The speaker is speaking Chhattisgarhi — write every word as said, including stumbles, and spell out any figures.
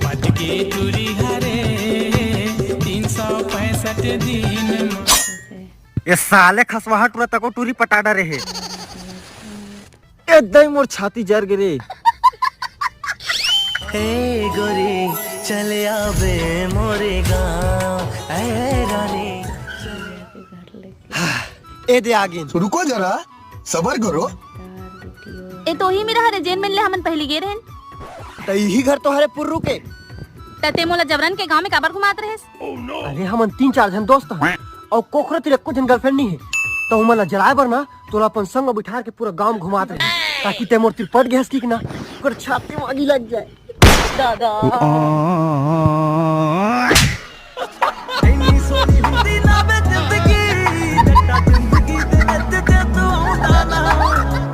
पटके टूरी हरे तीन सौ पैंसठ दिन। ये साले खसवाहा टूरा तको टूरी पटा डरे हे। ए दई मोर छाती जर गे रे। ए गोरी चले आवे मोरे गाँव, ए रानी। ए दे आगिन। रुको जरा, सबर करो। ए तो ही मेरा हरे जेन मिलले हमन पहली गे रहन। त इही घर तो हरे पुर्रू के। त ते मोला जबरन के गांव में काबर घुमात रहेस? अरे हमन तीन चार झन दोस्त हन अउ कोखरो तिर एको झन गर्लफ्रेंड नहीं है, तो हमन ला जलाए बर ना तोला अपन संग बिठार के पूरा गांव घुमात रहे, ताकि ते मोर तिर पट गए हस कि ना, ओकर छाती मागी लग जाए। दादा।